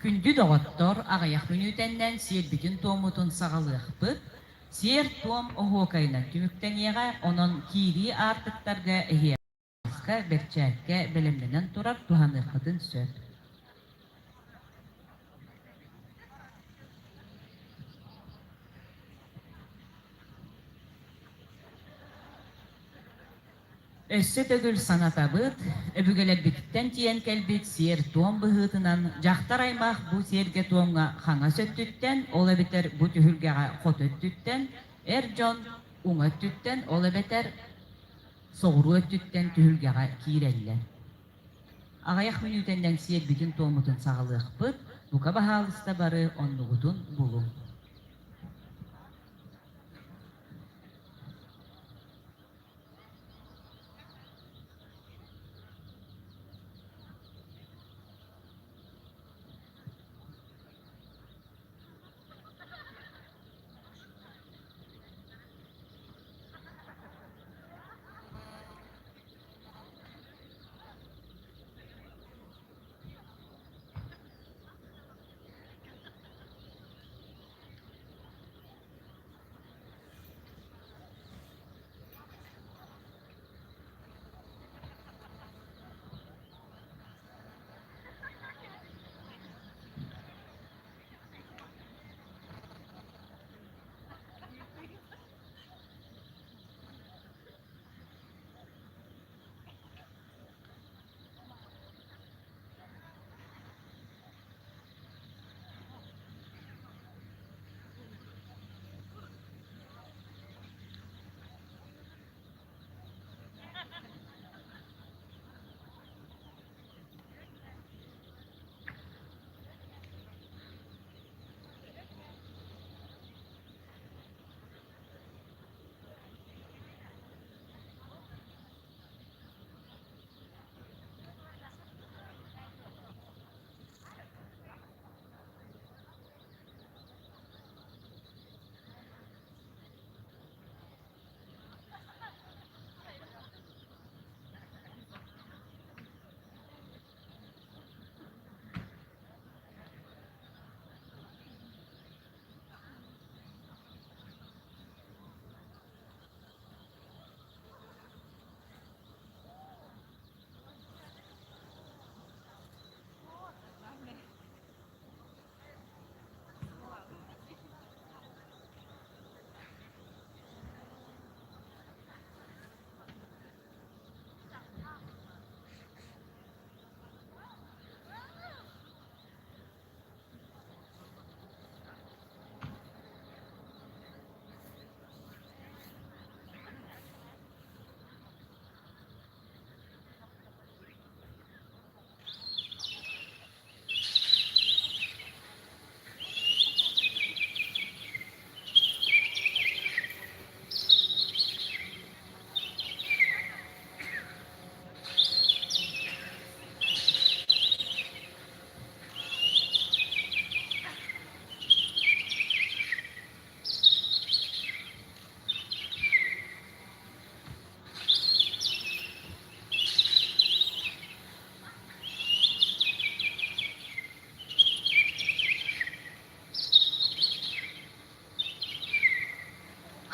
Күндү доҕоттор, аҕыйах мүнүүтэннэн сиэрбитин-туоммутун саҕалыахпыт. Сиэр-туом оһуокайынан түмүктэниэҕэ, онон киирии аартыктарга эһиэхэ бэрчээккэ бэлэмнэнэн турар туһаныаххытын сөп. Өссө төгүл санатабыт, өбүгэлэрбититтэн тиийэн кэлбит сиэр-туом быһыытынан дьахтар аймах бу сиэргэ-туомҥа хаҥас өттүттэн, ол эбэтэр бу түһүлгэҕэ хоту өттүттэн, эр дьон уҥа өттүттэн, ол эбэтэр соҕуруу өттүттэн түһүлгэҕэ киирэллэр. Аҕыйах мүнүүтэннэн сиэрбитин-туоммутун саҕалыахпыт, бука баһаалыста бары оннугутун булуҥ.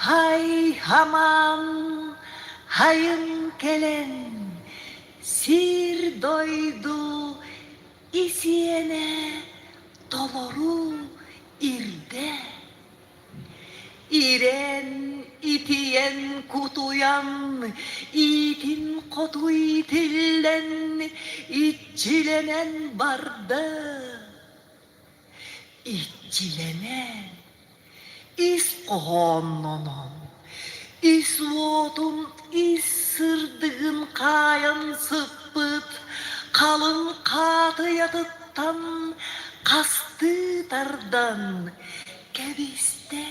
Һай хаман һайын кэлэн сир-дойду исиэнэ толору ирдэ. Ирэн, итийэн, кутуйан, иитин хоту иитиллэн, иччилэнэн барда. Иччилэнэн, ис хоһооннонон, ис уотун, ис сырдыгын хаайан сыппыт халыҥ хаатыйатыттан хастыы тардан кэбистэ.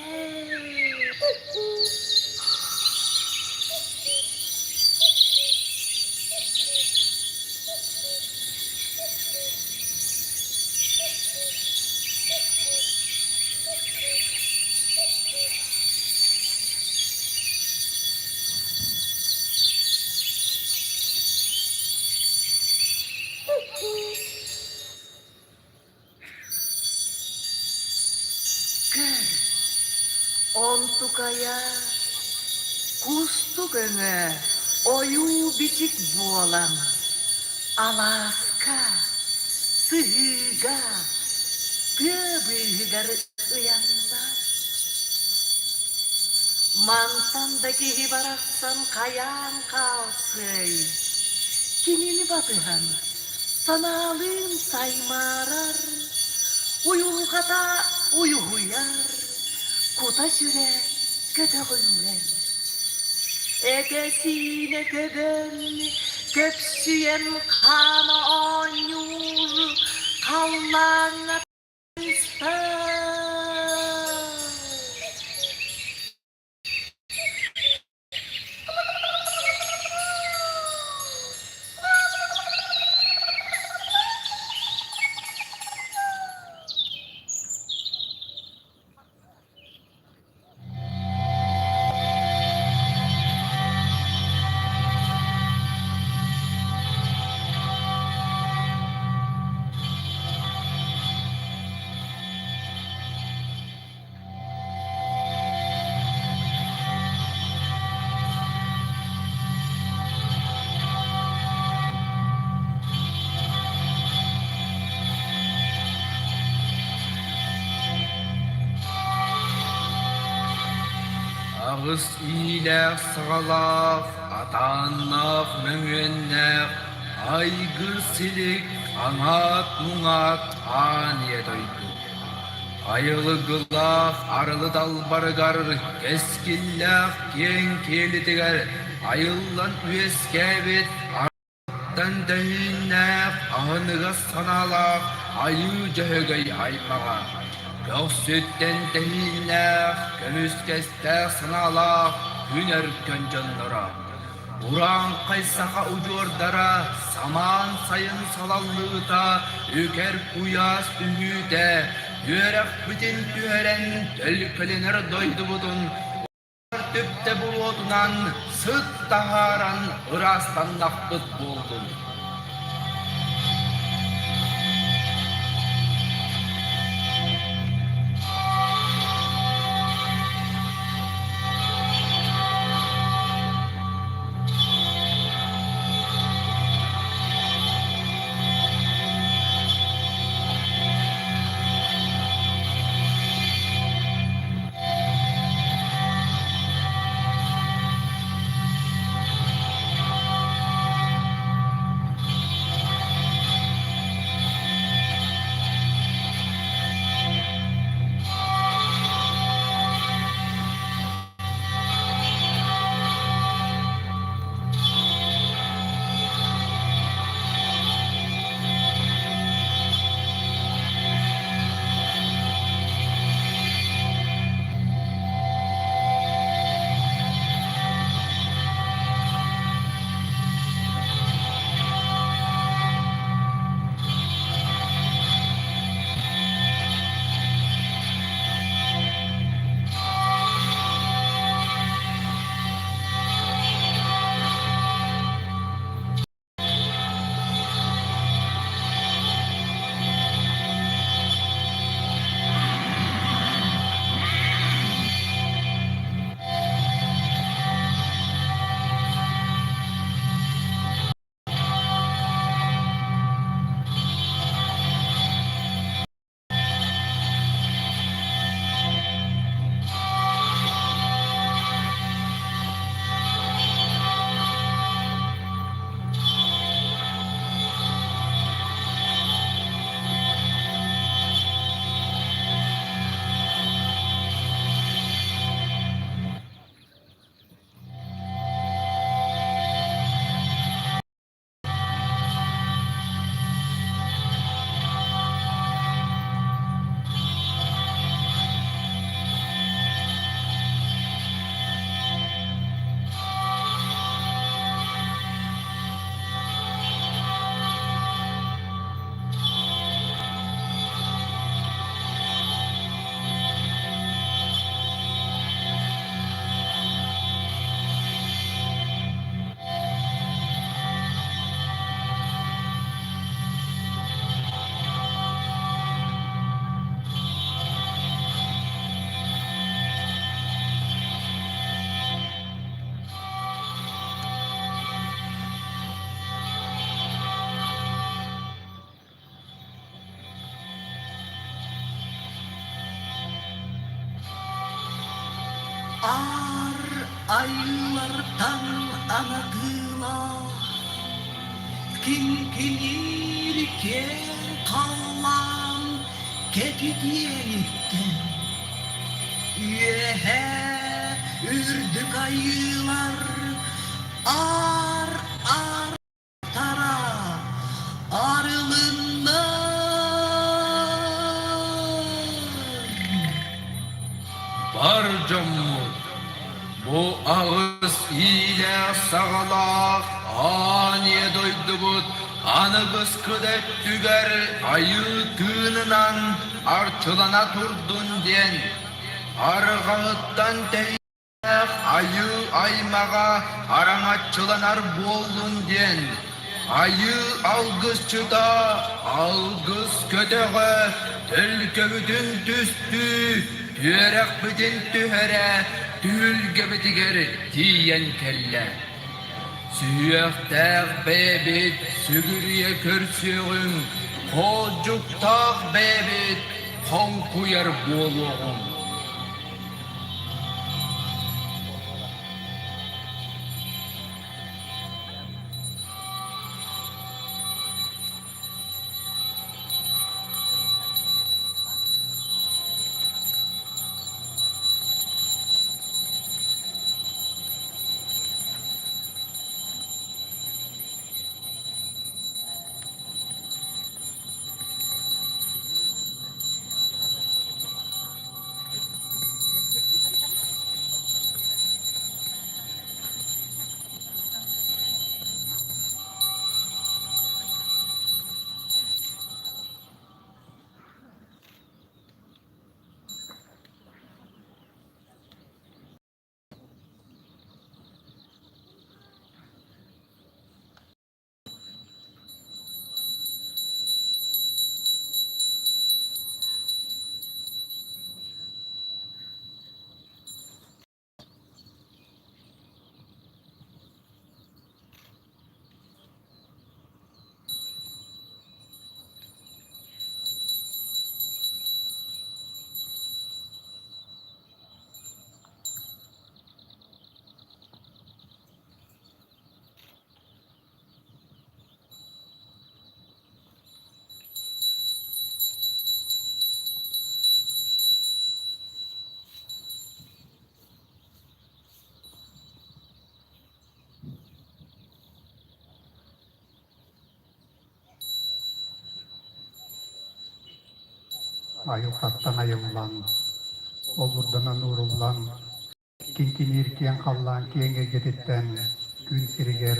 Онтукайа кустук өҥө ойуу-бичик буолан алааска, сыһыыга, тыа быыһыгар ыйанна. Мантан да киһи барахсан хайаан хаалсыай, кинини батыһан санаалыын саймаарар, уйулҕата уйуһуйар, кута-сүрэ көтөҕүллэр. Этэ-сиинэ көбөн, көпсүйэн хаана оонньуур, халлааҥҥа Аҕыс иилээх-саҕалаах, атааннаах, мөҥүөннээх, айгыр-силик, аҥаат-муҥаат аан ийэ дойду. Айылгылаах арылы далбарыгар, кэскиллээх киэҥ киэлитигэр айыллан үөскээбит арыттан дэһииннээх, аһыныгас санаалаах Айыы Дьөһөгөй аймаҕа, көхсүттэн тэһииннээх, көмүскэстээх санаалаах күн өркөн дьонноро. Урааҥхай саха удьуордара самаан сайын салаллыыта, үкэр куйаас түһүүтэ, үөрэхпитин түһэрэн төлкөлөнөр дойдубутун түптэ буруотунан сыт таһааран ыраастаннахпыт буоллун. Аар айыылартан анатыылаах, киҥкиниир киэҥ халлаан кэтитиэниттэн Үөһээ үрдүк айыылар аар аар арылынна. Бар дьоммут, бу аҕыс иилээх-саҕалаах аан ийэ дойдубут аныгыскы да өттүгэр айыы тыынынан арчылана турдун диэн арҕаһыттан тэйиэхтээх Айыы аймаҕа араҥаччыланар буоллун диэн, айыы алгысчыта алгыс көтөҕө төлкөбүтүн түстүү, түөрэхпитин түһэрэ түһүлгэбитигэр тиийэн кэллэ. Сүһүөхтээх бэйэбит сүгүрүйэ көрсүөҕүҥ, хоолдьуктаах бэйэбит хоҥкуйар буолуоҕуҥ. Айылҕаттан айыллан, олбурданан ууруллан Киҥкиниир киэҥ халлаан киэҥ эйгэтиттэн күн сиригэр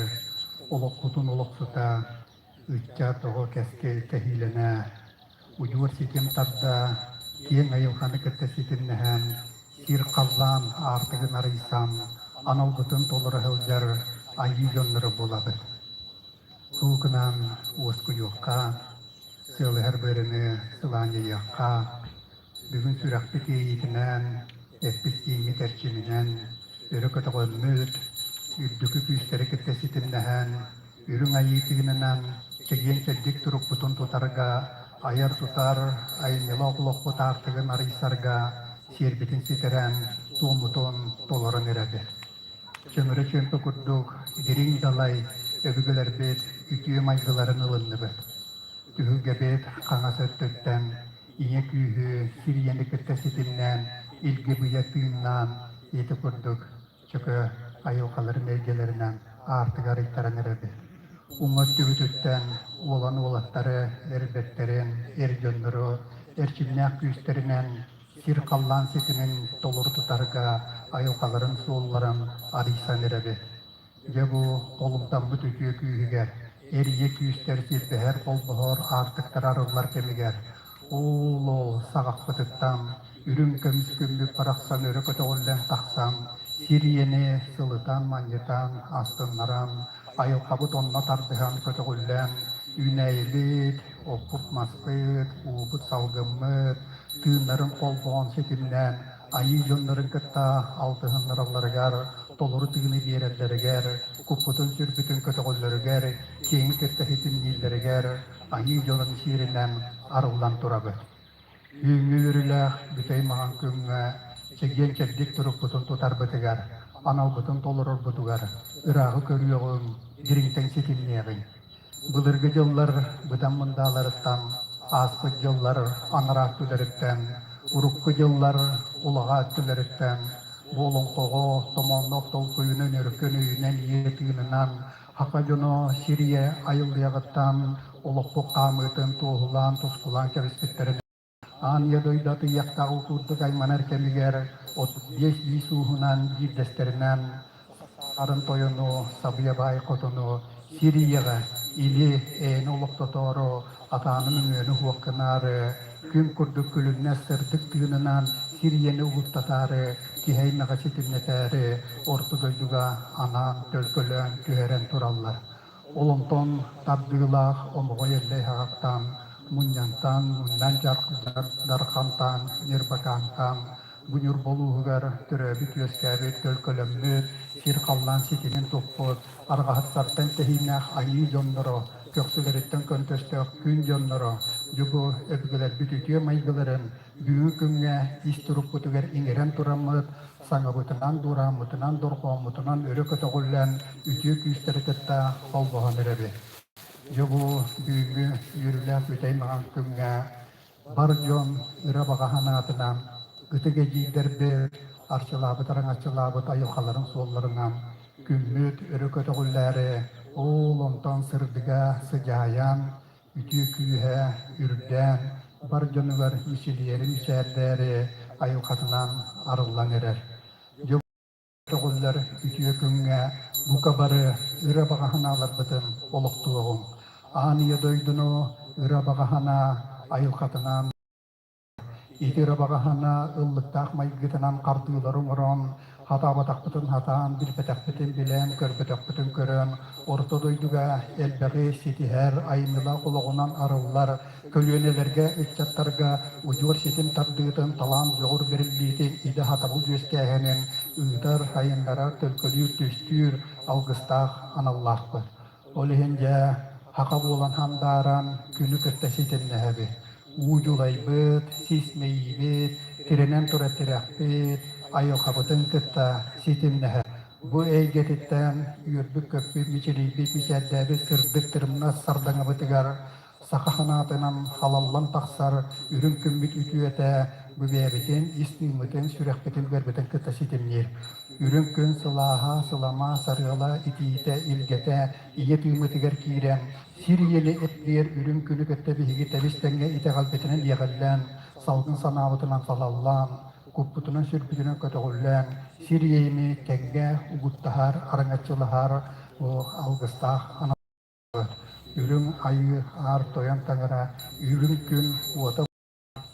олохпутун олохсута, ыччат оҕо кэскил кэһиилэнэ, удьуор ситим тарда, киэҥ айылҕаны кытта ситимнэһэн, сир-халлаан аартыгын арыйсан, аналбытын толоро сылдьар айыы дьонноро буолабыт. Куукунан уоскуйуохха, сыалыһар быарыны сылаанньыйыахха, бүгүн сүрэхпит иэйиитинэн, эппит-сииммит эрчиминэн өрө көтөҕөммүт, үрдүкү күүстэри кытта ситимнэһэн, үрүҥ айыы тыынынан чэгиэн-чэбдик турукпутун тутарга, айар-тутар, айымньылаах олохпут аартыгын арыйсарга сиэрбитин ситэрэн, туоммутун толорон эрэбит. Чөмөрө чүөмпэ курдук дириҥ далай өбүгэлэрбит үтүө майгыларын ылынныбыт. Түһүлгэбит хаҥас өттүттэн ийэ күүһү сир ийэни кытта ситимнээн, илги-быйа тыыннаан ити курдук чөкө айылҕаларын эйгэлэринэн аартыгар ыйтаран эрэбит. Уҥа өттүбүтүттэн уолан уолаттары, эрбэттэрин, эр дьоннору эрчимнээх күүстэринэн сир-халлаан ситимин толору тутарга айылҕаларын суолларын арыйсан эрэбит. Дьэ бу холумтаммыт үтүө күүһүгэр, эрийэ күүстэр силбэһэр холбоһор аартыктара арыллар кэмигэр, оол-ол саҕахпытыттан үрүҥ көмүс күммүт барахсан өрө көтөҕүллэн тахсан, сир ийэни сылытан-манньытан, астыннаран, айылҕабыт онно тардыһан көтөҕүллэн, үүнээйибит, оппут-маспыт, уубут-салгыммыт тыыннарын холбоон ситимнээн, айыы дьоннорун кытта алтыһыннаралларыгар, толору тыыны биэрэллэригэр, куппутун-сүрбүтүн көтөҕөллөрүгэр, киэҥ кытта ситимнииллэригэр айыы дьонун сиэринэн арыллан турабыт. Түүҥҥү үөрүүлээх бүтэй маҥан күҥҥэ Чэгиэн-чэбдик турукпутун тутарбытыгар, аналбытын толорорбутугар ырааҕы көрүөҕүҥ, дириҥтэн ситимниэҕиҥ. Былыргы дьыллар быдан мындааларыттан, ааспыт дьыллар анараа өттүлэриттэн, урукку дьыллар улаҕаа өттүлэриттэн бу олоҥхоҕо томоонноох толкуйунан, өркөн өйүнэн, ийэ тыынынан саха дьоно сир ийэ айыллыаҕыттан олохпут хаамыытын туоһулаан, тускулаан кэбиспиттэрин Аан ийэ дойду атыйахтааҕы курдук айманар кэмигэр 35 биис ууһунан биирдэстэринэн Сарын тойону, Сабыйа баай хотуну сир ийэҕэ или эйэни олохтотоору атааны-мөҥүөнү уһуох гынаары, күн курдук күлүмнэс сырдык тыынынан сир ийэни угуттатаары, киһи аймаҕы ситимнэтээри орто дойдуга анаан төлкөлөөн түһэрэн тураллар. Ол онтон тардыылаах Омоҕой Эллэй аҕаттан, Мунньантан, Мунньан Дархантан, Ньырбакаантан бу Ньурба улууһугар төрөөбүт-үөскээбит, төлкөлөммүт, сир-халлаан ситимин туппут, арҕаһыттартан тэһииннээх айыы дьонноро, көхсүлэриттэн көнтөстөөх күн дьонноро, дьэ бу өбүгэлэрбит үтүө майгыларын бүгүҥҥү күҥҥэ ис турукпутугар иҥэрэн тураммыт, саҥабытынан, дуорааммытынан, дорҕооммутунан өрө көтөҕүллэн, үтүө күүстэри кытта холбоһон эрэбит. Дьэ бу бүгүҥҥү үөрүүлээх бүтэй маҥан күҥҥэ бар дьон ыра баҕа санаатынан ытык эдьиийдэрбит арчылаабыт араҥаччылаабыт айылҕаларын суолларынан күммүт өрө көтөҕүллээри ол онтон сырдыга сыдьаайан үтүө күүһэ үрдээн, бар дьонугар мичилийэри мичээрдээри айылҕатынан арыллан эрэр. Дьэ көҕүллэр үтүө күҥҥэ бука бары ыра баҕа санааларбытын олохтуоҕуҥ. Аан ийэ дойдуну ыра баҕа санаа айылҕатынан Ити эрэ баҕаһына ыллыктаах майгытынан хардыылары оҥорон, хатаабатахпытын хатаан, билбэтэхпитин билэн, көрбөтөхпүтүн көрөн, орто дойдуга элбэҕи ситиһэр, айымньылаах олоҕунан арыллар, көлүөнэлэргэ, ыччаттарга удьуор ситим тардыытын, талаан дьоҕур бэриллиитин, идэ сатабыл үөскээһинин ыытар, сайыннарар, төлкөлүүр, түстүүр алгыстаах аналлаахпыт. Ол иһин дьэ, саха буолан хандааран, күнү кытта ситимнэһэбит. Уу дьулайбыт, сис мэйиибит, тирэнэн турар тирэхпит, айылҕабытын кытта ситимнэһэр. Бу эйгэтиттэн үөрбүт-көппүт, мичилийбит, мичээрдээбит сырдык тырымнас сардаҥабытыгар саха санаатынан халаллан тахсар үрүҥ күммүт үтүөтэ бу бэйэбитин ис тыыммытын, сүрэхпитин-быарбытын кытта ситимниир. Үрүҥ күн сылааһа, сылама, сарыала, итиитэ, илгэтэ ийэ тыыммытыгар киирэн, сир ийэни эргийэр үрүҥ күнү кытта биһиги тэбис-тэҥҥэ итэҕэлбитинэн иэҕиллэн, салгын санаабытынан салаллан, куппутунан-сүрбүтүнэн көтөҕүллэн, сир ийэни тэҥҥэ угуттаһар, араҥаччылаһар алгыстаах Үрүҥ Айыы Аар Тойон Таҥара үрүҥ күн уота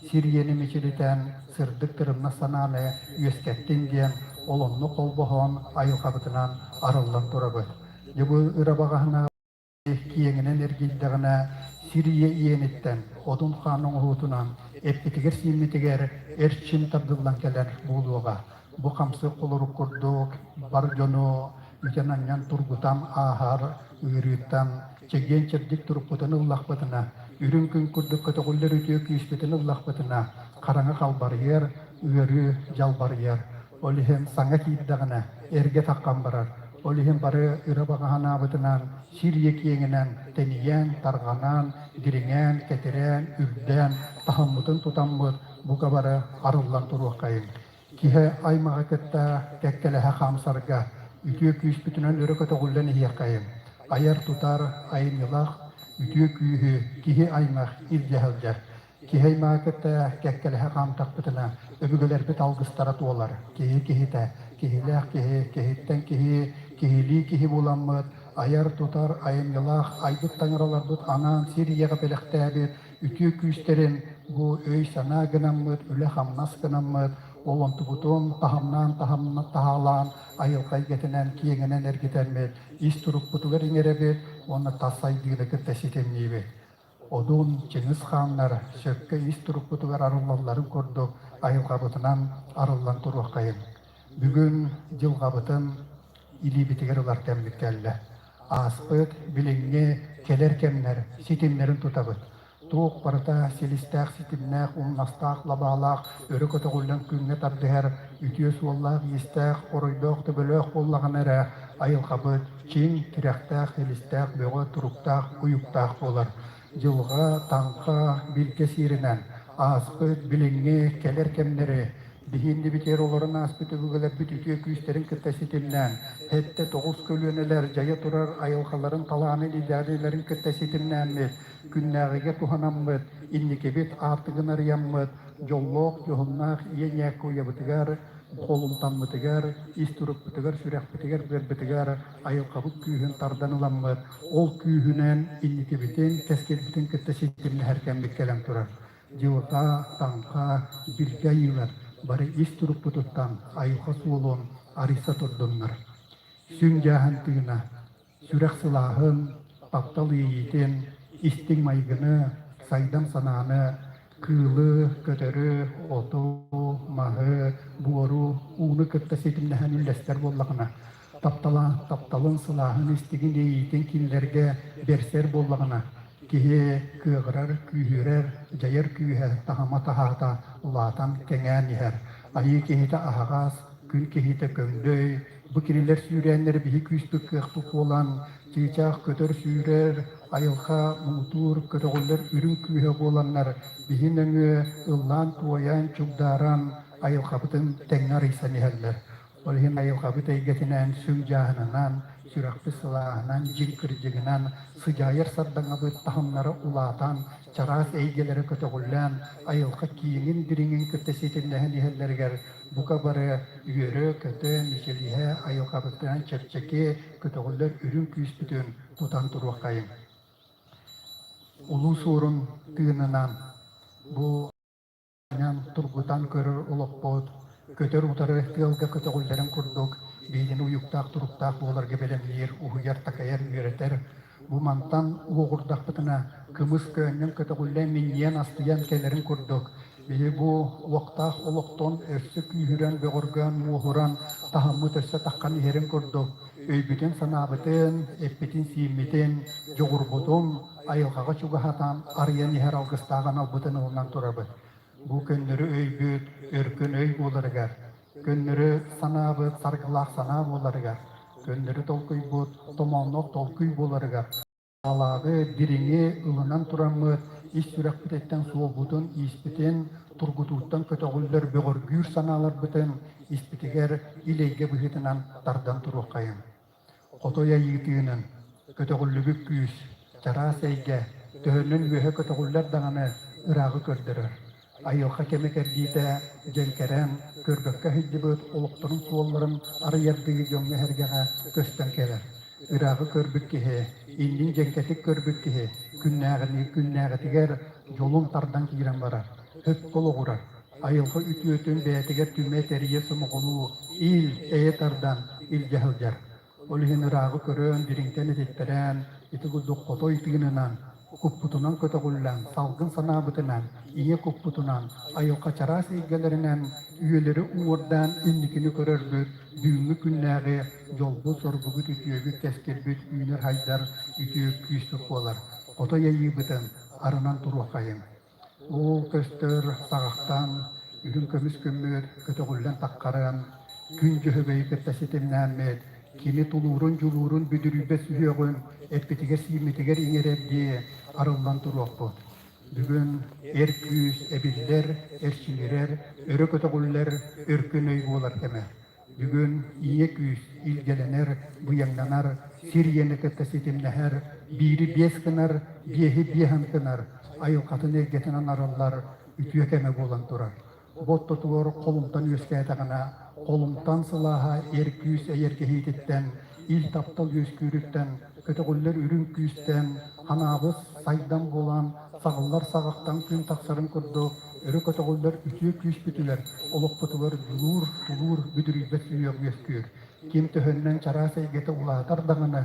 сир иэни мичилитэн, сырдык тырымнас санааны үөскэттин диэн ол оннук холбоһон айылҕабытынан арыллан турабыт. Дьэ бу ыра баҕаһына киэҥинэн эргийдэҕинэ сир ийэ иэниттэн одун хаан оҥоһуутунан эппитигэр-сииммитигэр эрчим тардыллан кэлэр буолуоҕа. Бу хамсык холорук курдук бар дьону үтэн-анньан тургутан ааһар ыарыыттан чэгиэн-чэбдик турукпутун ыллахпытына, үрүҥ күн курдук көтөҕүллэр үтүө күүспүтүн ыллахпытына, хараҥа халбарыйар, ыарыы дьалбарыйар. Ол иһин саҥа киирдэҕинэ, эргэ таххан барар. Ол иһин бары ыра баҕа санаабытынан, сир ийэ киэҥинэн тэнийэн, тарҕанан, дириҥээн, кэтирээн, үрдээн, таһыммытын тутаммыт бука бары арыллан туруоххайыҥ. Киһи аймаҕы кытта кэккэлэһэ хаамсарга, үтүө күүспүтүнэн өрө көтөҕүллэн иһиэххэйиҥ. Айар-тутар, айымньылаах үтүө күүһү киһи аймах илдьэ сылдьар. Киһи аймаҕы кытта кэккэлэһэ хаамтахпытына, өбүгэлэрбит алгыстара туолар. Киһи киһитэ, киһилээх киһи, киһиттэн киһи, киһилии киһи буоламмыт, айар-тутар, айымньылаах айбыт таҥараларбыт анаан сир ийэҕэ бэлэхтээбит үтүө күүстэрин бу өй-санаа гынаммыт, үлэ-хамнас гынаммыт, ол онтубутун таһымнаан таһаалаан, айылҕа эйгэтинэн киэҥинэн эргитэммит, ис турукпутугар иҥэрэбит уонна тас сайдыыны кытта ситимниибит. Одун, Чыҥыс хааннар сөпкө ис турукпутугар арыллалларын курдук айылҕабытынан арыллан туруоххайыҥ. Бүгүн дьылҕабытын илиибитигэр ылар кэммит кэллэ. Ааспыт, билиҥҥи, кэлэр кэмнэр ситимнэрин тутабыт. Туох барыта силистээх, ситимнээх, умнастаах, лабаалаах, өрө көтөҕүллэн күҥҥэ тардыһар үтүө суоллаах-иистээх, оройдоох төбөлөөх буоллаҕына эрэ айылҕабыт чиҥ, тирэхтээх, силистээх, бөҕө туруктаах, уйуктаах буолар. Дьылҕа, таҥха, билгэ сиэринэн ааспыт, билиҥҥи, кэлэр кэмнэри биһиэннибитигэр олорон ааспыт өбүгэлэрбит үтүө күүстэрин кытта ситимнээн, 79 көлүөнэлэр дьайа турар айылҕаларын талаанын идеалларын кытта ситимнээммит, күннээҕигэ туһанаммыт, инникибит аартыгын арыйаммыт, дьоллоох, дьоһуннаах ийэ ньээккэ уйабытыгар, холумтаммытыгар, ис турукпутугар, сүрэхпитигэр, быарбытыгар айылҕабыт күүһүн тардан ыламмыт, ол күүһүнэн инникибитин, кэскилбитин кытта ситимнэһэр кэммит кэлэн турар. Дьылҕа, таҥха, билгэ айыылар бары ис турукпутуттан айылҕа суолун арыйса турдуннар. Сүҥ дьааһын тыына, сүрэх сылааһын, таптал иэйиитин, истиҥ майгыны, сайдам санааны, кыылы, көтөрү, оту, маһы, буору, ууну кытта ситимнэһэн үллэстэр буоллаҕына, таптала, тапталын сылааһын истигин иэйиитин кинилэргэ бэрсэр буоллаҕына, киһи кыаҕырар, күүһүрэр, дьайар күүһэ таһыма таһаата улаатан кэҥээн иһэр. Айыы киһитэ аһаҕас, күн киһитэ көҥдөй, бу кинилэр сүүрээннэрэ биһи күүспүт кыахпыт буолан, чыычаах көтөр сүүрэр, айылҕа муҥутуур көтөҕүллэр үрүҥ күүһэ буоланнар, биһи нөҥүө ыллаан-туойан, чугдааран айылҕабытын тэҥҥэ арыйсан иһэллэр. Ол иһин айылҕабыт эйгэтинэн, сүҥ дьааһынынан, сүрэхпит сылааһынан, дьиҥ кырдьыгынан сыдьаайар сардаҥабыт таһымнара улаатан, чараас эйгэлэрэ көтөҕүллэн, айылҕа киэҥин дириҥин кытта ситимнэһэн иһэллэригэр бука бары үөрэ-көтө, мичилиһэ, айылҕабытынан чэпчэки көтөҕүллэр үрүҥ күүспүтүн тутан туруоххайыҥ. Улуу Суорун тыынынан бу тургутан көрөр олохпут көтөр утары тыалга көтөҕүллэрин курдук биһигини уйуктаах туруктаах буоларга бэлэмниир, уһуйар, такайар, үөрэтэр. Бу мантан уоҕурдахпытына кымыс көөнньөн көтөҕүллэн минньийэн астыйан кэлэрин курдук биһи бу уохтаах олохтон өссө күүһүрэн, бөҕөргөөн, муоһуран, таһыммыт өссө таххан иһэрин курдук өйбүтүн-санаабытын, эппитин-сииммитин, дьоҕурбутун айылҕаҕа чугаһатан арыйан иһэр алгыстаах аналбытын ылынан турабыт. Бу көннөрү өйбүт өркөн өй буоларыгар, көннөрү санаабыт саргылаах санаа буоларыгар, көннөрү толкуйбут томоонноох толкуй буоларыгар Алааҕы, дириҥи ылынан тураммыт ис сүрэхпититтэн суолбутун-ииспитин тургутууттан көтөҕүллэр бөҕөргүүр санааларбытын испитигэр ил-эйгэ быһыытынан тардан туруоххайыҥ. Хотой айыы тыынын, көтөҕүллүбүт күүс, чараас эйгэ, төһөннөн үөһэ көтөҕүллэр даҕаны ырааҕы көрдөрөр. Айылҕа кэмэ кэрдиитэ дьэҥкэрэн, көрбөккө сылдьыбыт олохторун суолларын арыйардыы дьоҥҥо-сэргэҕэ көстөн кэлэр. Ырааҕы көрбүт киһи, иннин дьэҥкэтик көрбүт киһи күннээҕини күннээҕитигэр дьолун тардан киирэн барар, сөпкө олоҕурар. Айылҕа үтүөтүн бэйэтигэр түмэ тэрийэ сомоҕолуу, ил, эйэ тардан илдьэ сылдьар. Ол иһин ырааҕы көрөн, дириҥтэн этиттэрэн, ити курдук хотой тыынынан, куппутунан көтөҕүллэн, салгын санаабытынан, ийэ куппутунан, айылҕа чараас эйгэлэринэн үйэлэри уҥуордаан инникини көрөрбүт, бүгүҥҥү күннээҕи дьолбут-соргубут, үтүөбүт, кэскилбит үүнэр-сайдар үтүө күүспүт буолар. Хотой айыыбытын арынан туруоххайыҥ. Ол көстөр саҕахтан үрүҥ көмүс күммүт көтөҕүллэн таххаран, күн дьөһөгөйү кытта ситимнээммит, кини тулуурун-дьулуурун бүдүрүйбэт сүһүөҕүн эппитигэр-сииммитигэр иҥэрэрдии арыллан туруохпут. Бүгүн эр күүс эбиллэр, эрчимирэр, өрө көтөҕүллэр өркөн өй буолар кэмэ. Бүгүн ийэ күүс илгэлэнэр, быйаҥнанар, сир ийэни кытта ситимнэһэр, биири биэс гынар, биэһи биэһэн гынар, айылҕатын эйгэтинэн арыллар үтүө кэмэ буолан турар. Бу ортотугар холумтан үөскээтэҕинэ, холумтан сылааһа эр күүс эйэргэһиититтэн, ил таптал үөскүүрүттэн, көтөҕүллэр үрүҥ күүстэн, ханаабыс сайдам буолан, саҕыллар саҕахтан күн тахсарын курдук өрө көтөҕүллэр үтүө күүспүтүгэр, олохпутугар дьулуур, тулуур бүдүрүйбэт сүһүөх үөскүүр. Ким төһөннөн чараас эйгэтэ улаатар даҕаны,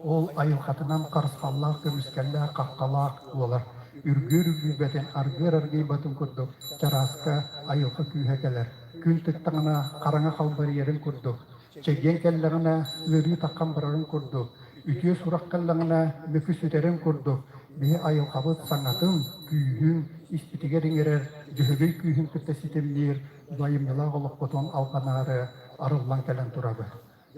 ол айылҕатынан харысхаллаах, көмүскэллээх, хаххалаах буолар. Үргүөр үргүйбэтин, аргыар аргыйбатын курдук чарааска айылҕа күүһэ кэлэр. Күн тыктаҕына хараҥа халбарыйарын курдук, чэгиэн кэллэҕинэ ыарыы таххан барарын курдук, үтүө сурах кэллэҕинэ мөкү сүтэрин курдук. Биһи айылҕабыт саҥатын, күүһүн испитигэр иҥэрэр, дьөһөгөй күүһүн кытта ситимниир айымньылаах олохпутун алҕанаары арыллан кэлэн турабыт.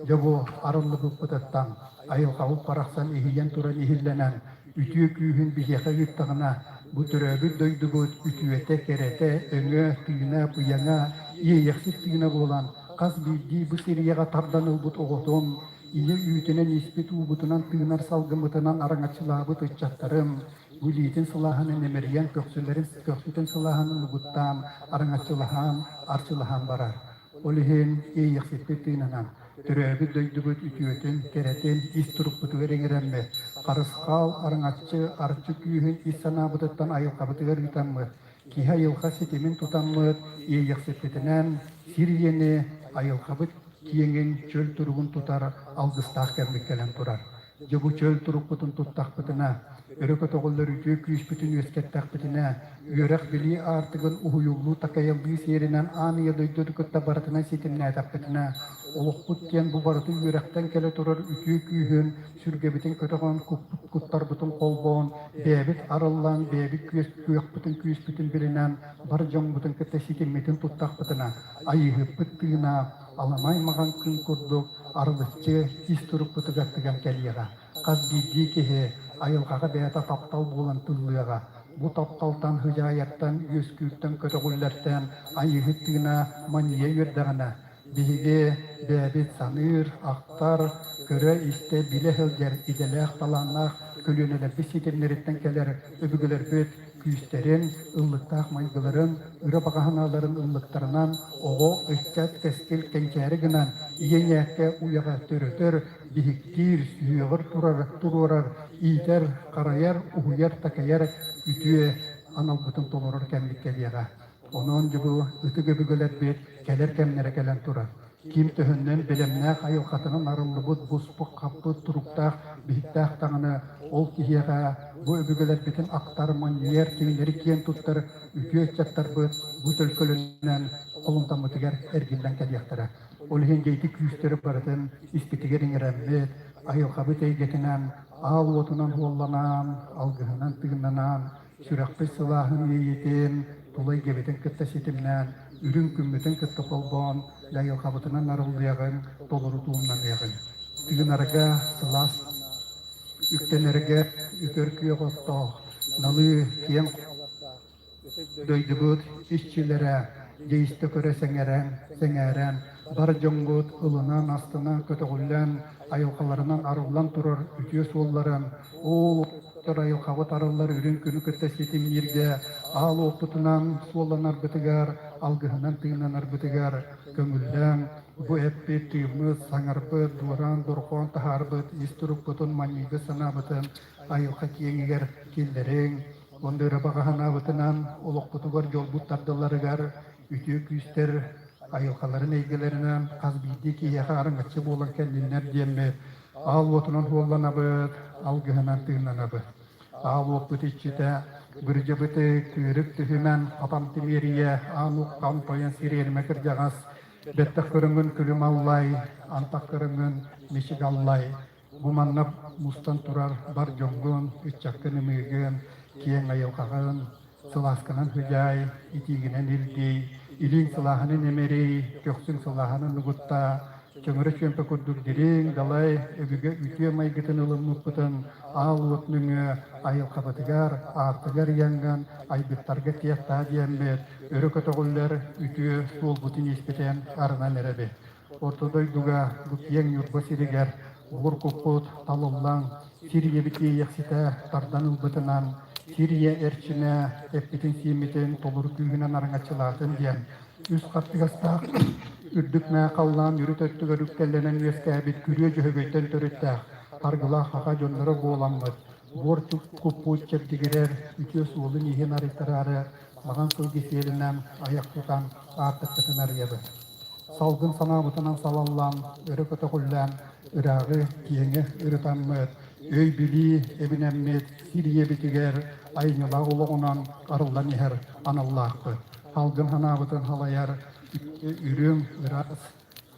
Дьэ бу арыллыбыппытыттан айылҕабыт барахсан иһийэн туран иһиллэнэн, үтүө күүһүн биһиэхэ ыыттаҕына, бу төрөөбүт дойдубут үтүөтэ, кэрэтэ, өҥө, тыына, быйаҥа, иэйэхсит тыына буолан, хас биирдии бу сирийэҕэ тардан ылбыт оҕотун, ийэ үүтүнэн испит уубутунан тыынар салгыммытынан араҥаччылаабыт ыччаттарын, бу илиитин сылааһынан эмэрийэн көхсүлэрин көхсүтүн сылааһынан угуттаан, араҥаччылаһан, арчылаһан барар. Ол иһин иэйиэхсиппит тыынынан, төрөөбүт дойдубут үтүөтүн, кэрэтин ис турукпутугар иҥэрэммит, харысхал, араҥаччы, арчы күүһүн ис санаабытыттан айылҕабытыгар ыытаммыт, киһи айылҕа ситимин тутаммыт, иэйиэхсиппитинэн сир ийэни, айылҕабыт киэҥин, чөл туругун тутар алгыстаах кэммит кэлэн турар. Дьэ бу чөл турукпутун туттахпытына, өрө көтөҕүллэр үтүө күүспүтүн үөскэттэхпитинэ, үөрэх-билии аартыгын уһуйуллуу-такайыллыы сиэринэн аан ийэ дойдуну кытта барытынан ситимнээтэхпитинэ, олохпут диэн бу барыта үөрэхтэн кэлэ турар үтүө күүһүн, сүргэбитин көтөҕөн, куттарбытын холбоон, бэйэбит арыллан, бэйэбит күөхпүтүн күүспүтүн билинэн, бар дьоммутун кытта ситиммитин туттахпытына, айыыһыппыт тыына аламай маҕан күн курдук арылыччы ис турукпутугар тыган кэлиэҕэ. Хас биирдии киһи айылҕаҕа бэйэтэ таптал буолан тыллыаҕа. Бу тапталтан, хыдьаайаттан, үөскүүртэн, көтөҕүллэртэн айыыһыт тыына манньыйа үөрдэҕинэ, биһиги бэйэбит саныыр, ахтар, көрө-истэ, билэ сылдьар идэлээх, талааннаах көлүөнэлэрбит ситимнэриттэн кэлэр өбүгэлэрбит күүстэрин, ыллыктаах майгыларын, ыра баҕа санааларын ыллыктарынан оҕо, ыччат, кэскил кэнчээри гынан ийэ ньээккэ уйаҕа төрөтөр, биһиктиир, сүһүөҕэр турар, туруорар, иитэр, харайар, уһуйар, такайар үтүө аналбытын толорор кэммит кэлиэҕэ. Онон дьэ бу ытык өбүгэлэрбит кэлэр кэмнэрэ кэлэн турар. Ким төһөннөн бэлэмнээх айылҕатынан арыллыбыт буспут-хаппыт туруктаах биһиктээх даҕаны ол киһиэхэ бу өбүгэлэрбитин ахтар, манньыйар, кинилэри киэн туттар үтүө ыччаттарбыт бу төлкөлөнөн холумтаммытыгар эргиллэн кэлиэхтэрэ. Ол иһин дьэ ити күүстэри барытын испитигэр иҥэрэммит, айылҕабыт эйгэтинэн аал уотунан уолланан, алгыһынан тыыннанан, сүрэхпит сылааһын иэйиитин тула эйгэбитин кытта ситимнээн, үрүҥ күммүтүн кытта холбоон, айылҕабытынан арыллыаҕыҥ, толору туумнаныаҕыҥ. Тыынарга сылаас үктэнэргэ үтөр күөх оттоох, налыы киэҥ дойдубут иччилэрэ дьэйистэ көрө сэҥэрэн, сэҥээрэн, бар дьоҥҥут ылынан, астынан, көтөҕүллэн, айылҕаларынан арыллан турар үтүө суолларын, ол айылҕабыт арыллар үрүҥ күнү кытта ситимнииргэ, аал уоппутунан суолланарбытыгар, алгыһынан тыыннанарбытыгар көҥүллээҥ, бу эппит, тыыммыт, саҥарбыт, дуораан, дорҕоон таһаарбыт ис турукпутун, манньыйбыт санаабытын айылҕа киэҥигэр киллэриҥ, Уонна ыра баҕа санаабытынан олохпутугар дьолбут тардылларыгар үтүө күүстэр айылҕаларын эйгэлэринэн хас биирдии киһиэхэ араҥаччы буолан кэллиннэр диэммит аал уотунан уолланабыт, алгыһынан тыыннанабыт. Аал уоппут иччитэ Бырдьабыты кыырык түһүмэн хатан тимиэрийэ аан уххан тойон сириэримэ кырдьаҕас бэттэх көрөҥүн күлүм аллай, антах көрөҥүн мичик аллай Бу манна мустан турар бар дьоҥҥун, ыччаккын ымыыгын, киэҥ айылҕаҕын, сылааскынан сыдьаай, итиигинэн илгий, илииҥ сылааһынын эмэрий, көхсүҥ сылааһынын угуттаа, чөҥөрө чүөмпэ курдук дириҥ, далай, өбүгэ үтүө майгытын ылыммыппытын аал уот нөҥүө айылҕабытыгар, аартыгар ыйаҥҥын айбыттарга тиэртаа диэммит, өрө көтөҕүллэр үтүө суолбутун иэспитин арынан эрэбит. Орто дойдуга бу киэҥ Ньурба сиригэр улур куппут талыллан, сир ийэбит иэйэхситэ тардан ылбытынан, сир ийэ эрчимэ эппитин-сииммитин толору күүһүнэн араҥаччылаатын диэн үс хаттыгастаах үрдүк мээ халлаан үрүт өттүгэр үктэллэнэн үөскээбит күрүө дьөһөгөйтөн төрүттээх харгылаах саха дьонноро буоламмыт, буор куппут чэбдигирэр үтүө суолун-ииһин арыйтараары маҕан сылгы сиэлинэн айах тутан аартыкпытын арыйабыт. Салгын санаабытынан салаллан, өрө көтөҕүллэн, ырааҕы, киэҥи ырытаммыт, өй-билии эбинэммит сир ийэбитигэр айымньылаах олоҕунан арыллан иһэр аналлаахпыт. Салгын санаабытын салайар үрүҥ, ыраас,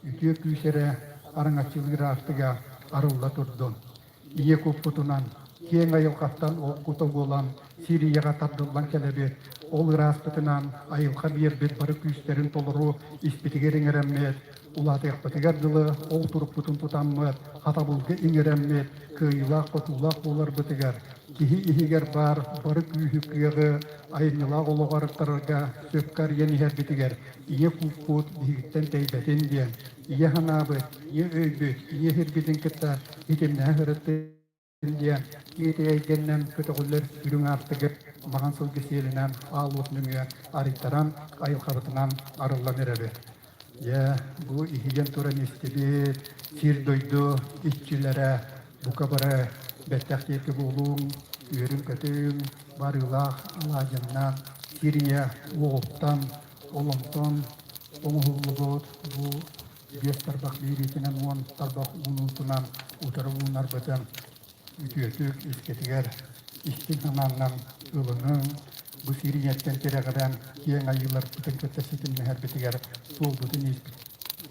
үтүө күүс эрэ араҥаччылыыр аартыга арылла турдун. Ийэ куппутунан, Киэҥ айылҕаттан ол кута буолан Сирияҕа тардыллан кэлэбит. Ол ырааспытынан айылҕа биэрбит бары күүстэрин толору испитигэр иҥэрэммит, улаатыахпытыгар дылы ол турукпутун тутаммыт, хатабылга иҥэрэммит, кыайыылаах-хотуулаах буоларбытыгар киһи иһигэр баар бары күүһү-кыаҕы айымньылаах олоҕу арыттарарга сөпкө арыйан иһэрбитигэр ийэ кууппут биһигиттэн тэйбэтин диэн ийэ санаабыт, ийэ өйбүт, ийэ сирбитин кытта ситимнэһэ сырыттын диэн киэтэйгэннэн көтөҕүллэр үрүҥ аартыгы маҕан сылгы сиэлинэн аал уот нөҥүө арыйтаран айылҕабытынан арыллан эрэбит. Дьэ, бу иһийэн туран истибит сир-дойду иччилэрэ бука бары бэттэх диэки буолуҥ, үөрүҥ-көтүҥ, барыылаах алаадьыннан сир ийэ уоҕуттан, оломтон оҥоһуллубут бу биэс тарбах биэриитинэн 10 тарбах уунуутунан утары уунарбытын үтүөтүк искэтигэр истиҥ санааннан ылыныҥ, бу сир ийэттэн тирэҕирэн киэҥ айыыларбытын кытта ситимнэһэрбитигэр суолбутун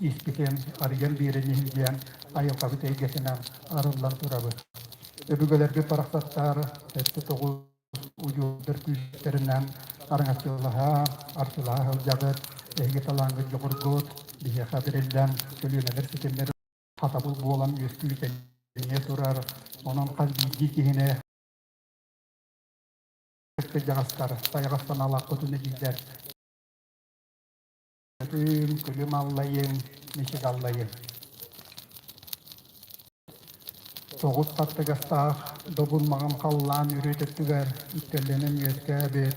испитин арыйан биэрэн иһин диэн айылҕабыт эйгэтинэн арыллан турабыт. Өбүгэлэрбит барахсаттар 7-9 удьуордар күүстэринэн араҥаччылаһа, арчылаһа сылдьаҕыт, эһиги талааҥҥыт дьоҕургут биһиэхэ бэриллэн, көлүөнэлэр ситимнэр хатабыл буолан үөскүү тэҥҥэ турар. Онон хас биирдии киһини кырдьаҕастар сайаҕас санаалаахпытын эдьиийдэр Күм, күлүм аллайын, мичик аллайын. Тоҕус хаттыгастаах добун маҕан халлаан үрүт өттүгэр үктэллэнэн үөскээбит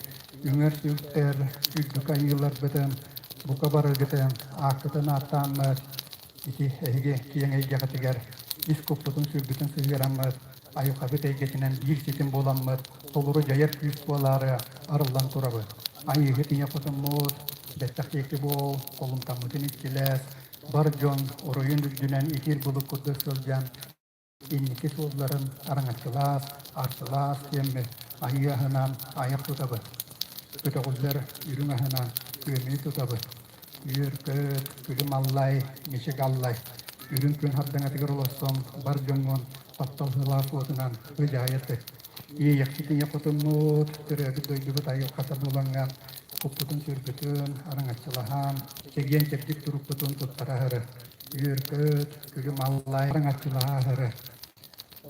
үҥэр сүлтэр үрдүк айыыларбытын бука барыгытын ааккытын ааттааммыт ити эһиги киэҥ эйгэҕитигэр ис куппутун сүрбүтүн сыһыараммыт айылҕабыт эйгэтинэн биир ситим буоламмыт толору дьайар күүс буолаары арыллан турабыт. Айыыһыт ийэ хотуммут, бэттэх диэки буол, холумтаммытын иччилээс, бар дьон оройун үрдүнэн итиир былыт курдук сылдьан инники суолларын араҥаччылаас, арчылаас диэммит айыы аһынан айах тутабыт. Көтөҕүллэр үрүҥ аһынан күөмүй тутабыт. Үөр-көт, күлүм аллай, мичик аллай. Үрүҥ күн хардаҥатыгар олорсон бар дьоҥҥун таптал сылаас уотунан ыдьаайа тык. Иэйэхсит ийэ хотуммут, төрөөбүт дойдубут айылҕата буолаҥҥа куппутун-сүрбүтүн араҥаччылаһан, чэгиэн-чэбдик турукпутун туттара аһары. Үөр-көт, күлүм аллай, араҥаччылаһа аһары.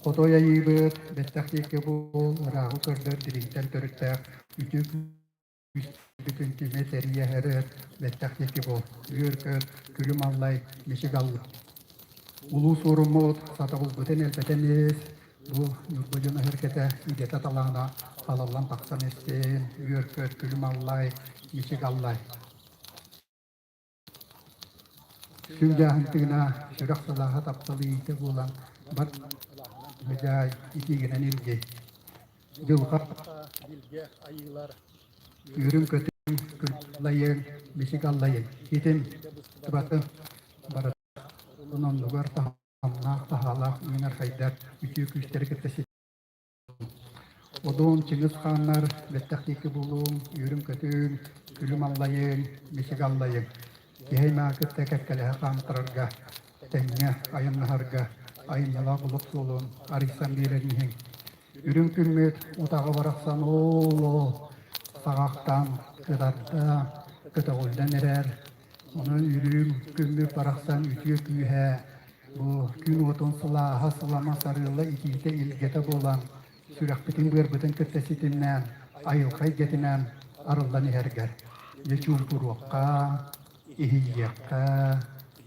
Хотой айыыбыт, бэттэх диэки буол, ырааҕы көрдөр дириҥтэн төрүттээх үтүө бүтүн түмэ тэрийэ эрэр бэттэх диэки буол. Үөр-көт, күлүм аллай, мичик аллай. Улуу суоруммут, сатабылбытын элбэтэн ис, бу Ньурба дьоно эргэтэ идэтэ талаана халаллан тахсан истин, үөр-көт, күлүм аллай, мичик аллай. Сүр дьааһын тыына, сүрэх сылааһа таптал иитэ буолан бар дьаай итиигинэн илдьи. Дьылҕа Билгэ айыылар үөрүн-көтүн күллайын, бисик аллайын, итим тыбатын барытын оннугар таһымнаах таһаалаах үүнэр-сайдар үтүө күүстэри кытта Одун, Чыҥыс хааннар, бэттэх диэки буолуҥ, үөрүҥ-көтүҥ, күлүм аллайыҥ, мичик аллайыҥ. Киһи аймаҕы кытта кэккэлэһэ хаамтарарга, тэҥҥэ айаннаһарга айымньылаах олох суолун арыйсан биэрэн иһиҥ. Үрүҥ күммүт утаҕы барахсан оол-оол саҕахтаан кытарда, көтөҕүллэн эрэр. Онон үрүҥ күммүт барахсан үтүө күүһэ бу күн уотун сылааһа, сылама, сарыала, итиитэ, илгэтэ буолан, сүрэхпитин-быарбытын кытта ситимнээн, айылҕа эйгэтинэн арыллан иһэргэр дьэ чуумпуруохха, иһийиэххэ,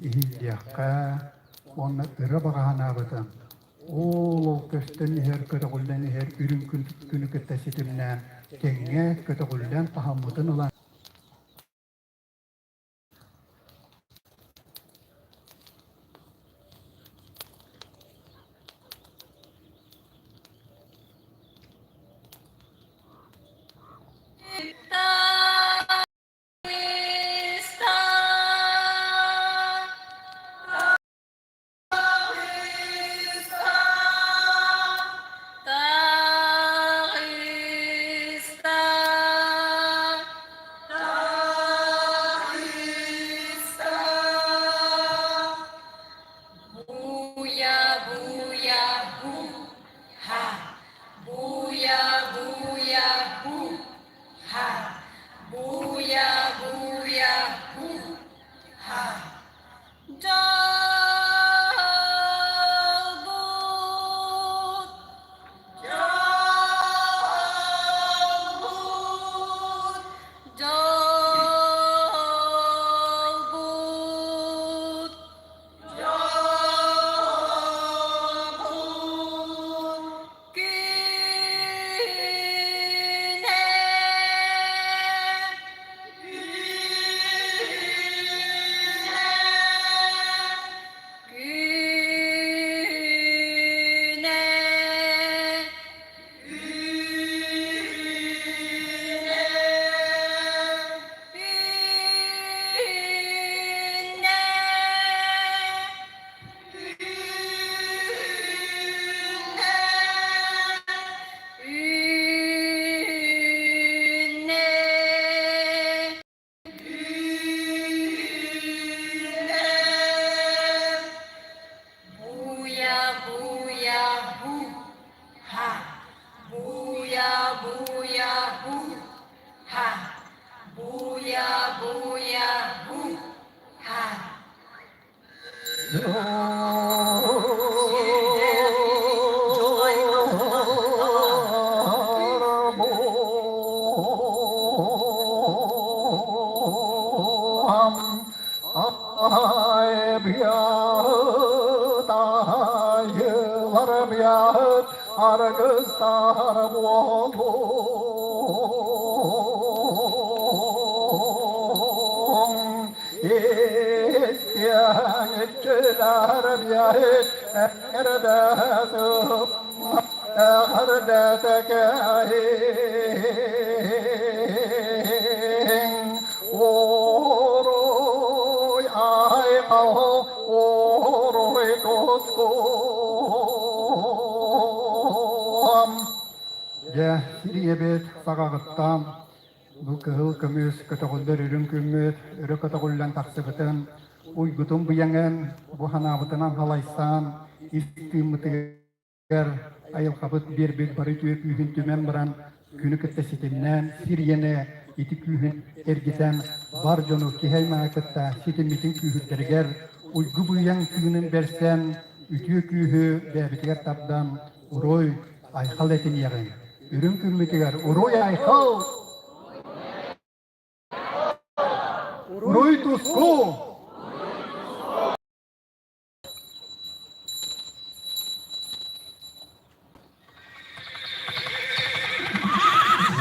иһиллиэххэ уонна ыра баҕа санаабытын оол-ол көстөн иһэр, көтөҕүллэн иһэр үрүҥ күнү кытта ситимнээн, тэҥҥэ көтөҕүллэн таһаммытын ылан Буя, буя, бу, ха. ха! Буя, буя, ху, ха! Дьолбут, дьолбут, дьолбут, дьолбут күнэ. Күнэ, күнэ, Үүнэ, үүнэ, буя, буя, бу, ха, буя, буя, бу, ха, буя, буя, бу, ха. Сирдээх дьол аймах махтала. Аргыстар буолуҥ Дьэ, сириэбит саҕаҕыттан Бу кыһыл көмүс көтөҕүллэр үрүҥ күммүт өрө көтөҕүллэн тахсыбытын, уйгутун быйаҥын бу санаабытынан салайсан, ис тыыммытыгар айылҕабыт биэрбит бары үтүө күүһүн түмэн баран, күнү кытта ситимнээн, сир иэнэ ити күүһүн эргитэн, бар дьону киһи аймаҕы кытта ситиммитин күүһүрдэригэр уйгу быйаҥ тыынын бэрсэн, үтүө күүһү бэйэбитигэр тардан, уруй, айхал этиниэҕиҥ. Үрүҥ күммүтүгэр уруй айхал! Уруй туску!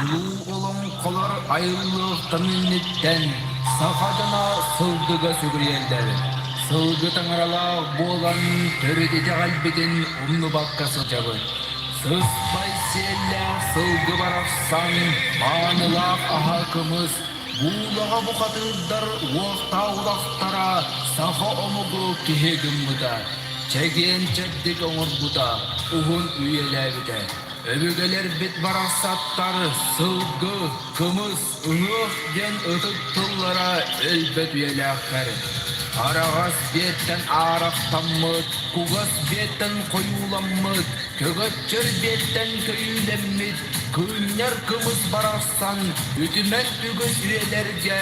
Улуу олоҥхолор айыллыахтарын инниттэн саха дьоно сылгыга сүгүрүйэллэр. Сылгы таҥаралаах буолан төрүт итэҕэлбитин умнубакка сылдьабыт. Сыспай сиэллээх сылгы барахсан маанылаах аһа кымыс, буулаҕа бухатыырдар уохтаах улахтара саха омугу киһи гыммыта, чэгиэн-чэбдик оҥорбута, уһун үйэлээбитэ. Өбүгэлэрбит барахсаттар сылгы, кымыс, ыһыах диэн ытык тыллара өлбөт үйэлээхтэр. Араҕас биэттэн аарахтаммыт, кугас биэттэн хойууламмыт, көҕөччөр биэттэн көйүүлэммит, кыынньар кымыс барахсан үтүмэн үгүс үйэлэргэ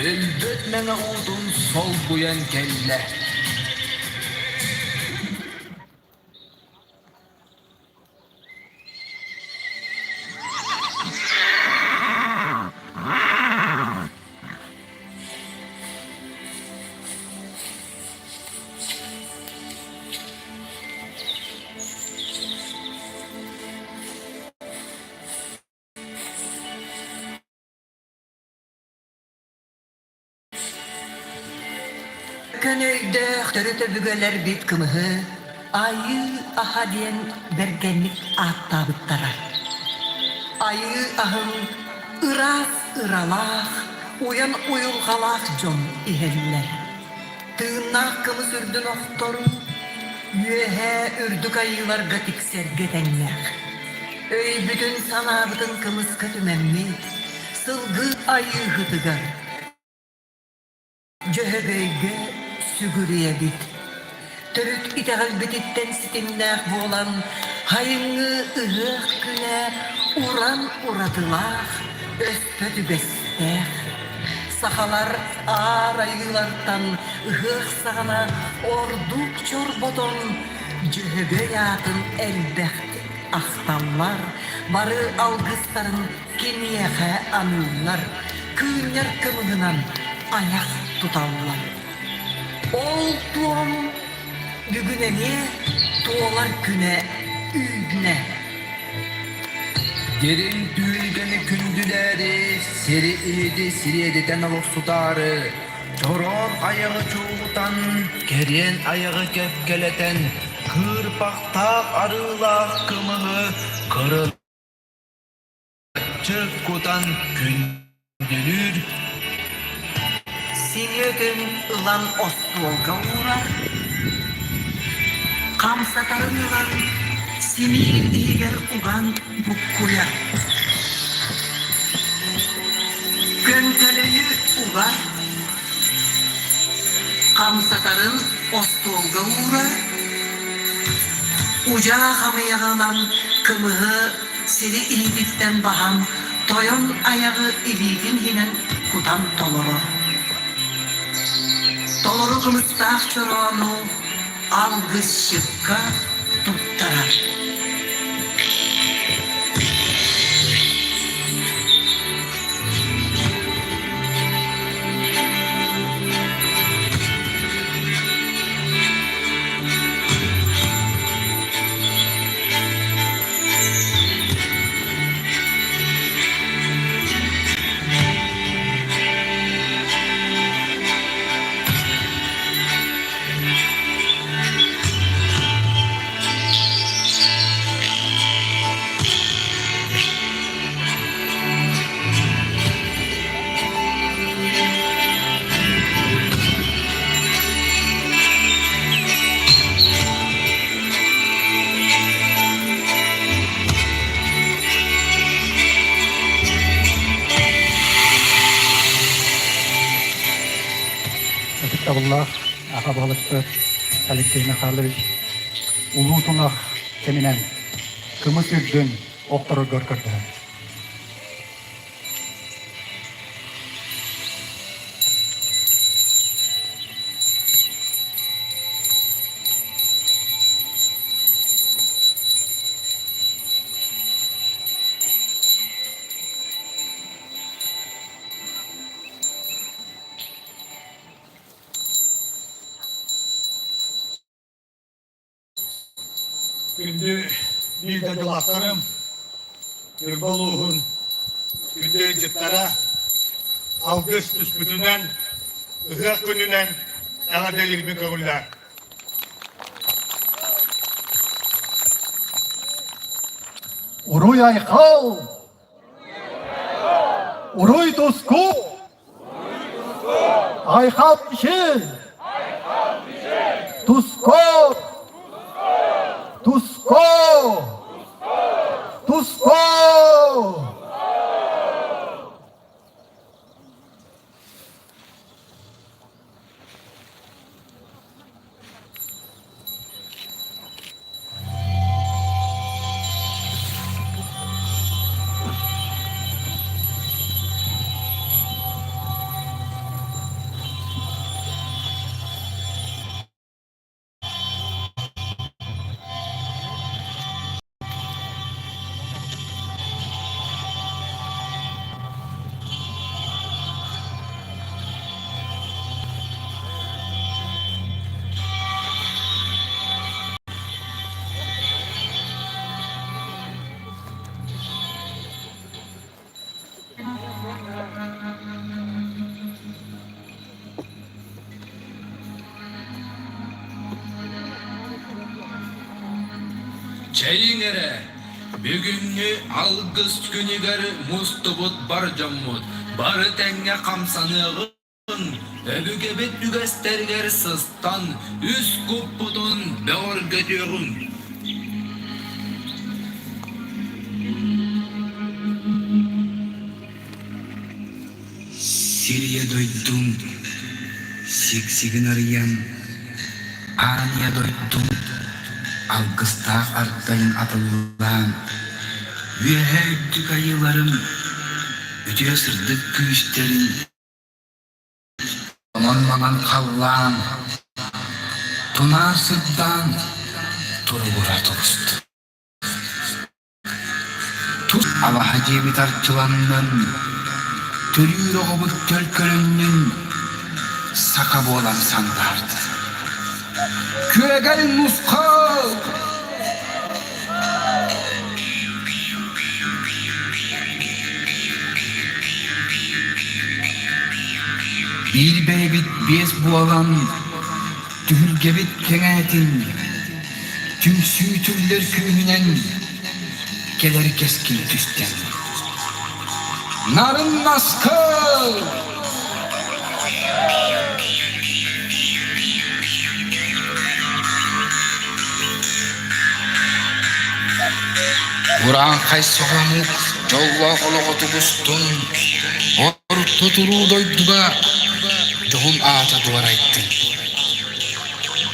өлбөт мэҥэ уутун солбуйан кэллэ. Көнөйдөөх төрүт өбүгэлэрбит кымыһы Айыы аһа диэн бэргэнник ааттаабыттара. Айыы аһын ыраас ыралаах, уйан уйулҕалаах дьон иһэллэр. Тыыннаах кымыс үрдүн охторуу, үөһээ үрдүк айыыларга тиксэргэ тэҥнээх. Өйбүтүн-санаабытын кымыска түмэммит, сылгы айыыһытыгар Дьөһөгөйгө сүгүрүйэбит. Төрүт итэҕэлбититтэн ситимнээх буолан, сайыҥҥы ыһыах күнэ уран уратылаах, өспөт үгэстээх. Сахалар аар айыылартан ыһыах саҕана ордук чорботон Дьөһөгөй аатын элбэхтик ахталлар, бары алгыстарын киниэхэ аныыллар, кыынньар кымыһынан айах туталлар. Ол туом бүгүн эмиэ туолар күнэ үүннэ. Дириҥ түһүлгэни күндүлээри, сири иһити сириэдитэн олохсутаары, чороон айаҕы чуулутан, кэриэн айаҕы кэккэлэтэн, кыырпахтаах арыылаах кымыһы кырын Чык кутан күндүлүүр Симиэтин ылан остуолга уурар, хамсатарын ылан симиир иһигэр уган буккуйар. Көҥкөлөйү угар, хамсатарын остуолга уурар, удьаа хамыйаҕы ылан кымыһы сири иһититтэн баһан, тойон айаҕы илиитин иһинэн кутан толорор. Толору кымыстаах чороону алгысчыкка туттарар. Ытыктабыллаах аҕа баһылыкпыт Алексей Михайлович улуу тунах кэминэн кымыс үрдүн охтороргор көрдөһөр. Күндү биир дойдулаахтарым, Ньурба улууһун күндү ыалдьыттара, алгыс түспүтүнэн, ыһыах күнүнэн эҕэрдэлиирбин көҥүллээх. Уруй айхал! Уруй туску! Айхал мичил! Туску! Туску! Туску! Чэйиҥ эрэ, бүгүҥҥү алгыс күнүгэр мустубут бар дьоммут бары тэҥҥэ хамсаныаҕыҥ, өбүгэбит үгэстэригэр сыстан үс куппутун бөҕөргөтүөҕүҥ. Сирийэ дойдум сиксигин арыйан, аан ийэ дойдум алгыстаах ардайын атыллаан, үөһэ үрдүк айыыларым. үтүө сырдык күүстэрин Онон-манан халлаан, тунаар сырдаан туругура тубуста. Тус алаһа дьиэбит арчыланнын, төрүүр оҕобут төлкөлөннүн, саха буолан сандаардын. Күөгэл нусхал! Биир бэйэбит биэс буолан, түһүлгэбит кэҥээтин, түмсүү түллэр күүһүнэн кэлэр кэскил түстэн. Нарын наскыл! Урааҥхай соҕомук дьоллоох олоҕо тубустун, орто туруу дойдуга дьоһун аата дуорайдын.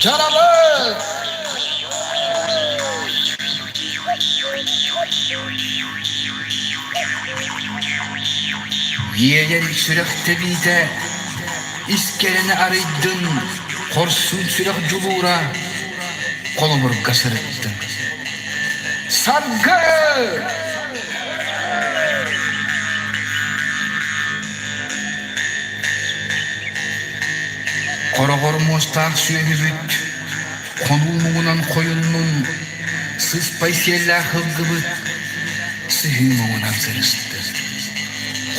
Дьаралык! Иэйэр сүрэх тэбиитэ ис кэрэни арыйдын, хорсун сүрэх дьулуура холобурга сырыттын. Саргы! Хороҕор муостаах сүөһүбүт хонуу муҥунан хойуннун, сыспай сиэллээх ылгыбыт сыһыы муҥунан сырысты.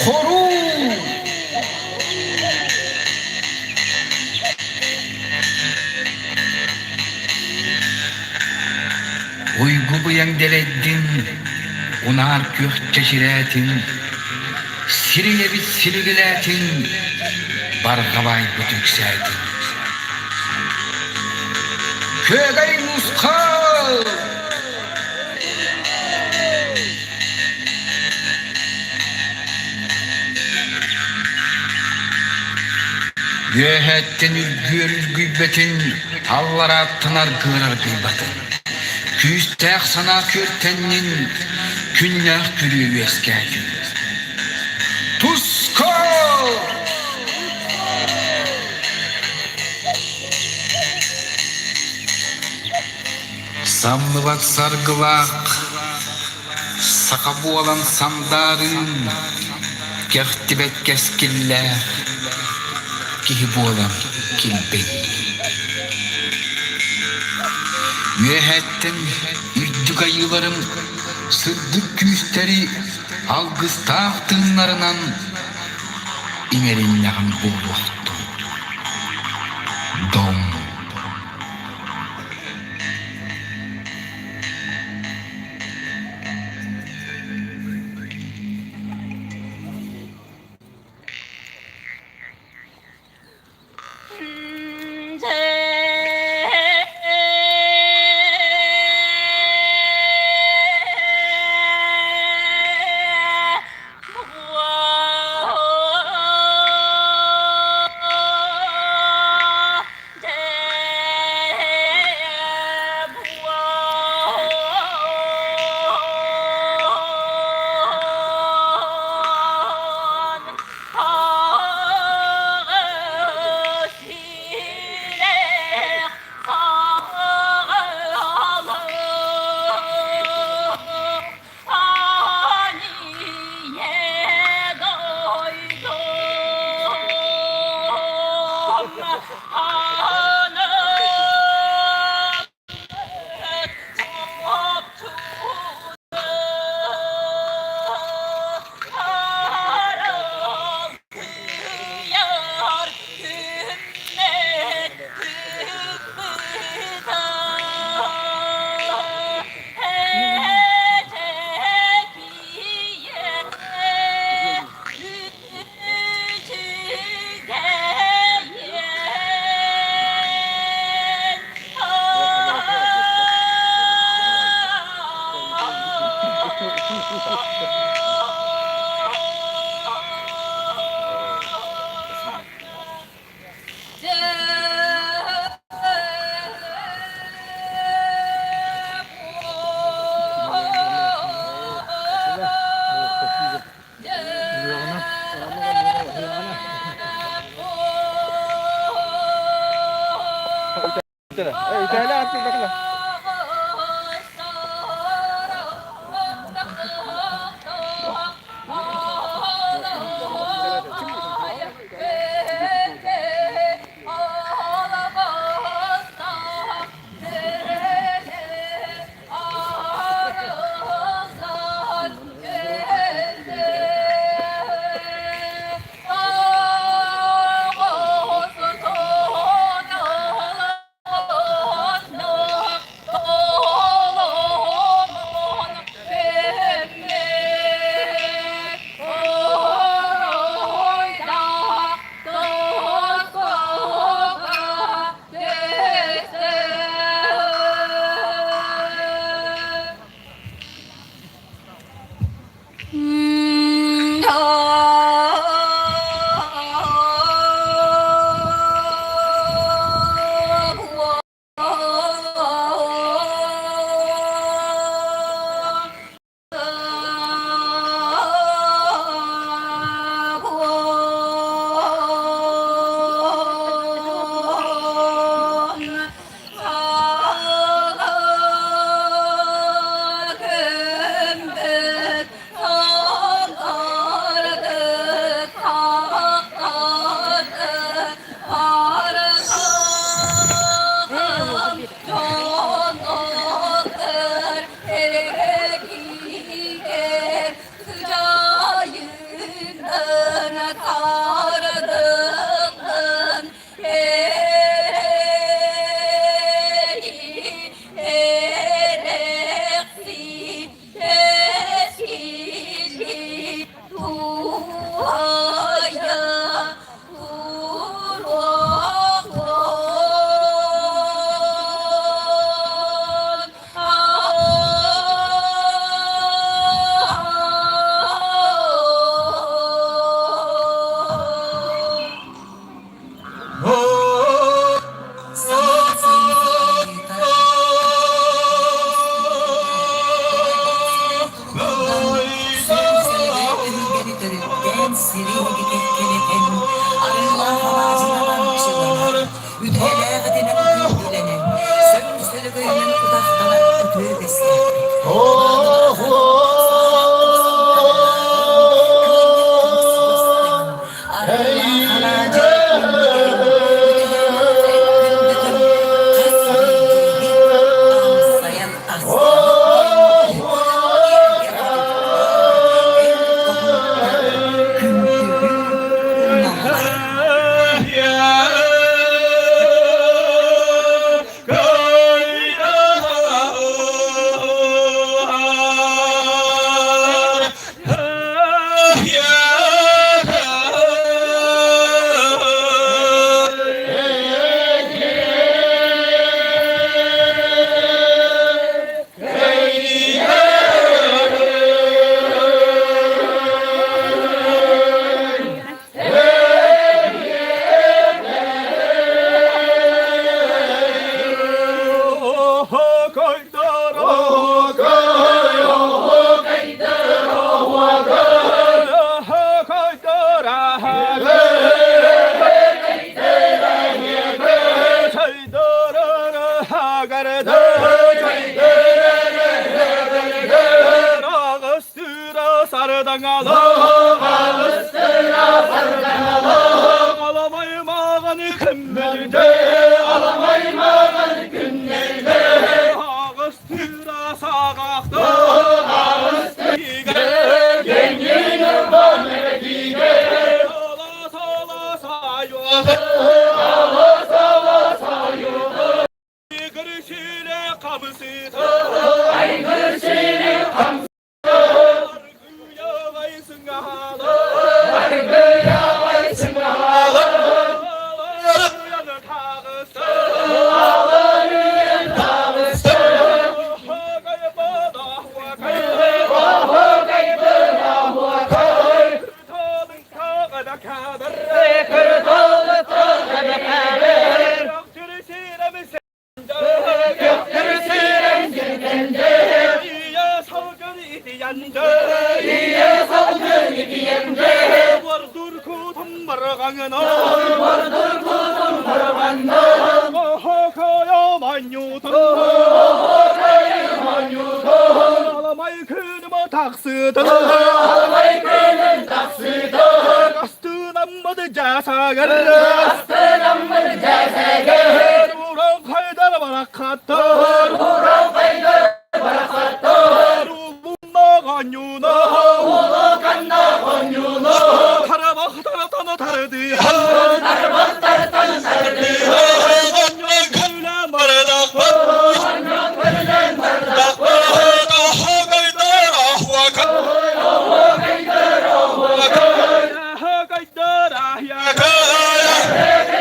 Хоруу! Уйгу быйаҥ дэлэйдин, унаар күөх чэчирээтин, сириҥ эбит силигилээтин, барҕа баайбыт үксээтин. Күөгэй мусхал! Үөһэттэн үргүөр үргүйбэтин, алларааттан аргыар аргыйбатын. Күүстээх санаа күөртэннин, күннээх күрүө үөскээтин. Туско! Самныбат саргылаах саха буолан сандаарыын, кэхтибэт кэскиллээх киһи буолан килбэй. Үөһэттэн үрдүк айыыларым сырдык күүстэри алгыстаах тыыннарынан иҥэриннэҕим буолуохтун. Дом. үтүө үгэстэрбит. Күндүлүү Yeah.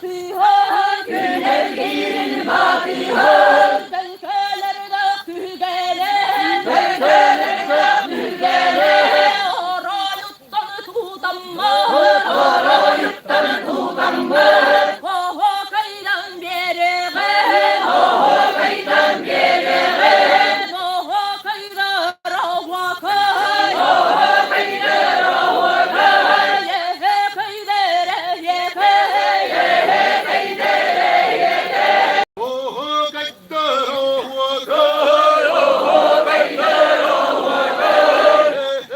батыһан, Күнэлгиирин батыһан, Төлкөлөрдөөх түһүгэлээн, Төлкөлөрдөөх түһүгэлээн, Оройуттан тутаммыт, Оройуттан тутаммыт, Оһуокайдан биэрэҕин, Оһуокайдан биэрэҕин, Оһуокайдар оһуокай, Оһуокайдар оһуокай, Эһэкэйдэр эһиэкэй, Эһэкэйдэр эһиэкэй. Оһуокайдар оһуокай, Оһуокайдар оһуокай,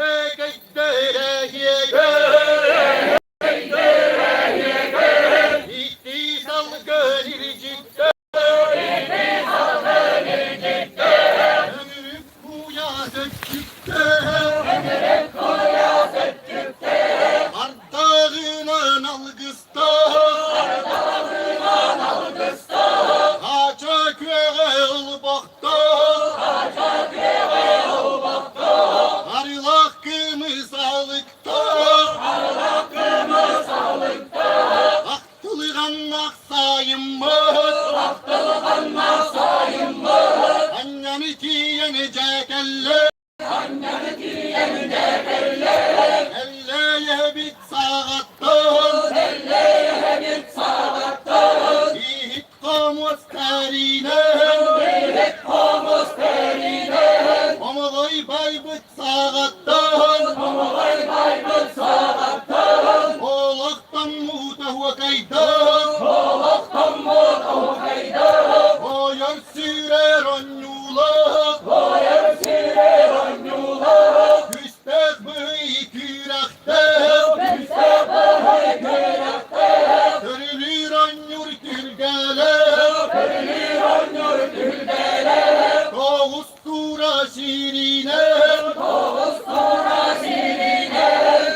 Эһэкэйдэр эһиэкэй. Ити салгын илдьиттэр, Өҥүрүк куйаас өттүктэр, Ардағынан алгыстар, Ача күөҕэ ылбахтар, Арылах кымыс алыктар, Ахтылыганнах сайыммыт, Анньаны тиийэн дьээкэллэ, Эллэйэбит саҕаттан, Иһит хомус тэринэн, Омолой байбыт саҕаттан, Олохтон муута хуокайдан, Ойор сүүрэр онньуулаах, Күстээх быһый күүрэхтээх, Көрүлүүр онньур түһүлгэлээх, Тоҕус туура сииринэн,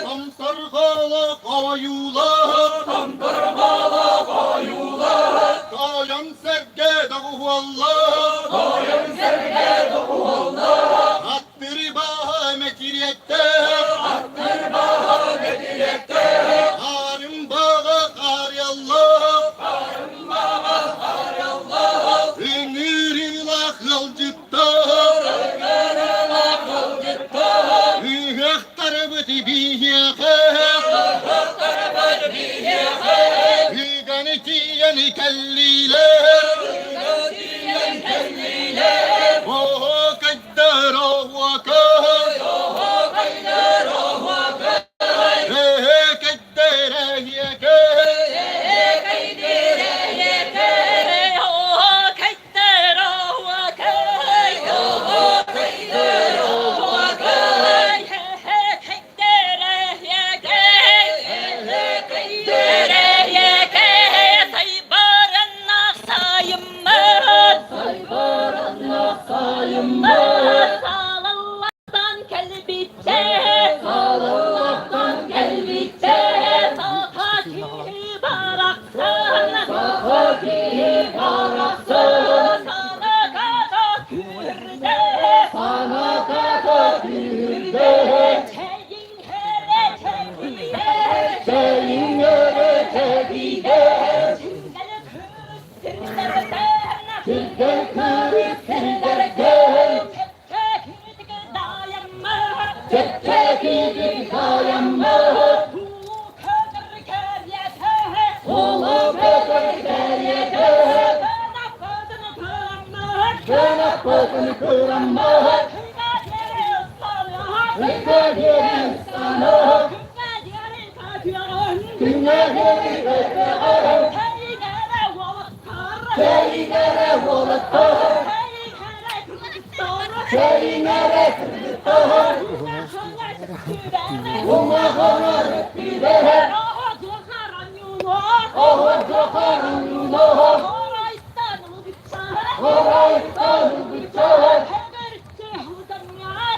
Томторҕолох ойуулаах, Тойон сэргэ доҕуһуоллаах, Аттыры бааһа мэтириэттээх, Хаарым бааҕа хаарыйаллаах, Ыҥырыылаах ыалдьыттар, Ыһыахтарбыт биһиэхэ, Ыганы тиийэн кэллилэр, Оһуокайдар оһуокай, Эһэкэйдэр эһиэкэй. Кэлбиттэ, Салаллаттан кэлбиттэ, саха киһи барахсан, саха киһи барахсан, санаата күүрдэ, санаата күүрдэ, чэйиҥ эрэ чэйиҥ, чэйиҥ эрэ чэйиҥ, чингэл күүс сирдэртэн, чингэл күүс сирдэртэн, Чэпчэкитик даайаммыт, Улуу көтөр кэриэтэ, Кынаппытын кыраммыт, Күҥҥэ диэри ыстаныах, Күҥҥэ диэри көтөҕөр, Кэриҥэрэ уолаттар, Кэриҥэрэ кыргыттар, Умаҕар өттүлэрэ, Оһо-дьохар-ньулар, Орайтан ылбыччар,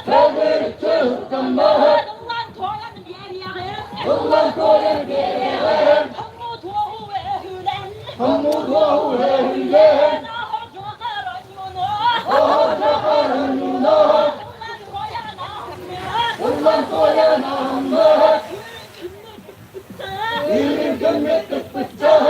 Төгүрүччү ытаммат, Ыллан туойан биэриэҕин, Хоммутуоһу эһүллэн, Оһо-дьохар ньулар, Ыллан туойан аһыммат, Илин көммөт тыппыччар.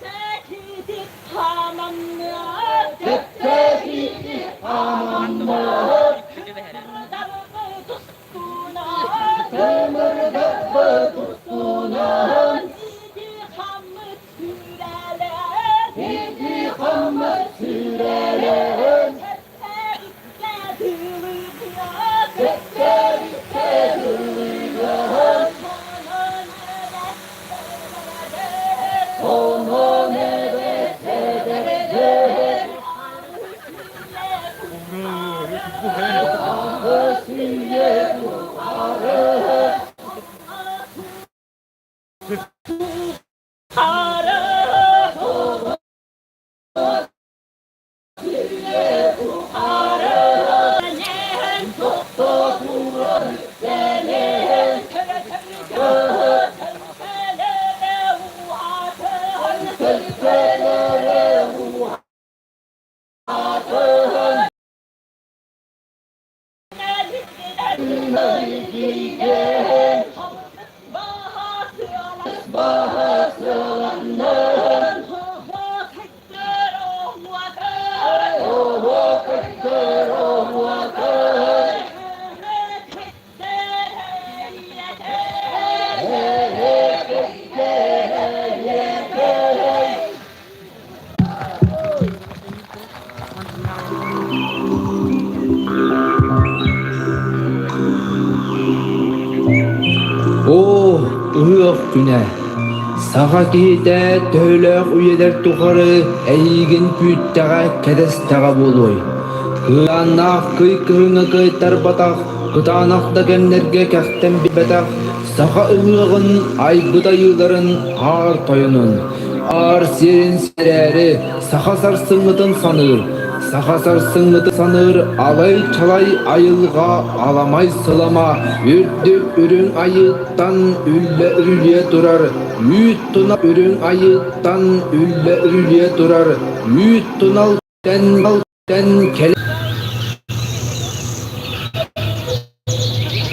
Чэпчэкитик хаамаммыт, чэпчэкитик хаамаммыт, Тымырдарбыт устунан, тымырдарбыт устунан, Ити хаммыт сүүрэлэр, ити хаммыт сүүрэлэр, Чэпчэкиккэ дылыгыйан, чэпчэкиккэ дылыгыйан, Сонун Онон эбэтэ Аҕыс үйэ тухары Оо, ыһыах күнэ! Саха киһитэ төһөлөөх үйэлэр тухары эйиигин күүттэҕэ, кэтэстэҕэ буолуой? Кыанаах кый кыһыҥҥа кыайтарбатах, кытаанах да кэмнэргэ кэхтэн билбэтэх саха ыһыаҕын айбыт айыыларын аар тойонун, аар сиэрин сэрээри саха сарсыҥҥытын саныыр, саха сарсыҥҥытын саныыр алай-чалай айылҕа аламай сылама үрдүк үрүҥ айыыттан үллэ үрүлүйэ турар үүт туна үрүҥ айыыттан үллэ үрүлүйэ турар үүт тунал тэн тэн кэлэ.